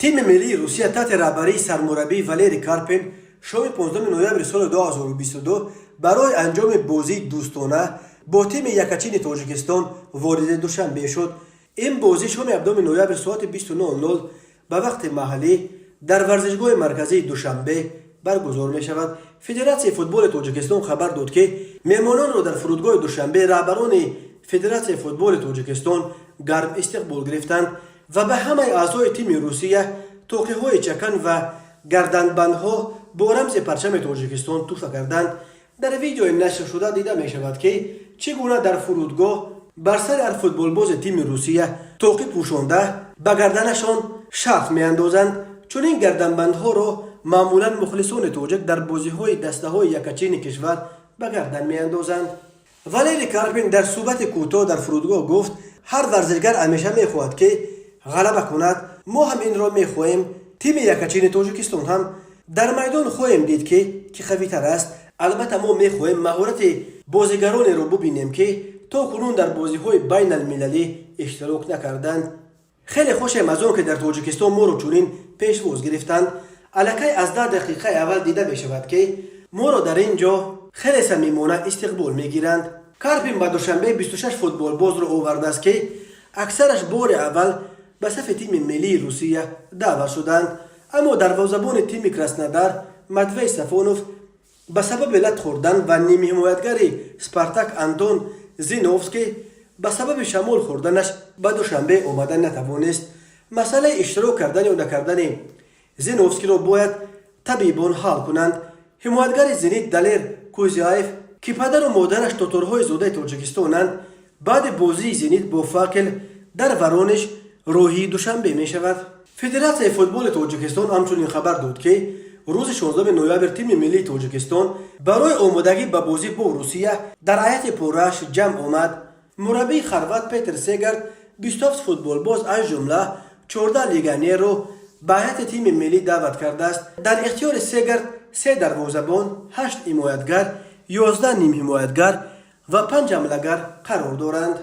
Тими миллии Русия таҳти раҳбарии сармураббӣ Валерий Карпин шоми 15 ноябри соли 2022 барои анҷоми бозии дӯстона бо тими якачини Тоҷикистон вориди Душанбе шуд. Ин бозӣ шоми 17 ноябр соати 20:00 ба вақти маҳаллӣ дар варзишгоҳи марказии Душанбе баргузор мешавад. Федератсияи футболи Тоҷикистон хабар дод, ки меҳмононро дар фурудгоҳи Душанбе раҳбарони Федератсияи футболи Тоҷикистон гарм истиқбол гирифтанд ва ба ҳамаи аъзои тими Русия тоқиҳои чакан ва гарданбандҳо бо рамзи парчами Тоҷикистон тӯҳфа карданд. Дар видеои нашршуда дида мешавад, ки чӣ гуна дар фурудгоҳ бар сари ҳар футболбози тими Русия тоқӣ пӯшонда, ба гарданашон шарф меандозанд. Чунин гарданбандҳоро маъмулан мухлисони тоҷик дар бозиҳои дастаҳои якачини кишвар ба гардан меандозанд. Валерий Карпин дар суҳбати кӯтоҳ дар фурудгоҳ гуфт: «Ҳар варзишгар ҳамеша мехоҳад, ки ғалаба кунад. Мо ҳам инро мехоҳем, тими якачини Тоҷикистон ҳам. Дар майдон хоҳем дид, ки кӣ қавитар аст. Албатта, мо мехоҳем маҳорати бозигаронеро бубинем, ки то кунун дар бозиҳои байналмилалӣ иштирок накарданд. Хеле хушем аз он, ки дар Тоҷикистон моро чунин пешвоз гирифтанд. Аллакай аз 10 дақиқаи аввал дида мешавад, ки моро дар ин ҷо хеле самимона истиқбол мегиранд». Карпин ба Душанбе 26 футболбозро овардааст, ки аксараш бори аввал ба сафи тими миллии Русия даъват шуданд. Аммо дарвозабони тими Краснодар Матвей Сафонов ба сабаби лат хӯрдан ва нимҳимоятгари Спартак Антон Зиновский ба сабаби шамол хӯрданаш ба Душанбе омада натавонист. Масъалаи иштирок кардан ё накардани Зиновскиро бояд табибон ҳал кунанд. Ҳимоятгари Зенит Далер Кузяев, ки падару модараш тоторҳои зодаи Тоҷикистонанд, баъди бозии Зенит бо Факел дар Воронеж роҳии Душанбе мешавад. Федератсияи футболи Тоҷикистон ҳамчунин хабар дод, ки рӯзи 16 ноябр тими миллии Тоҷикистон барои омодагӣ ба бозӣ бо Русия дар ҳайати пуррааш ҷамъ омад. Мураббии хорват Петр Сегард 27 футболбоз, аз ҷумла 14 легионерро ба ҳайати тими миллӣ даъват кардааст. Дар ихтиёри Сегард се дарвозабон, ҳашт ҳимоятгар, 11 нимҳимоятгар ва панҷ ҳамлагар қарор доранд.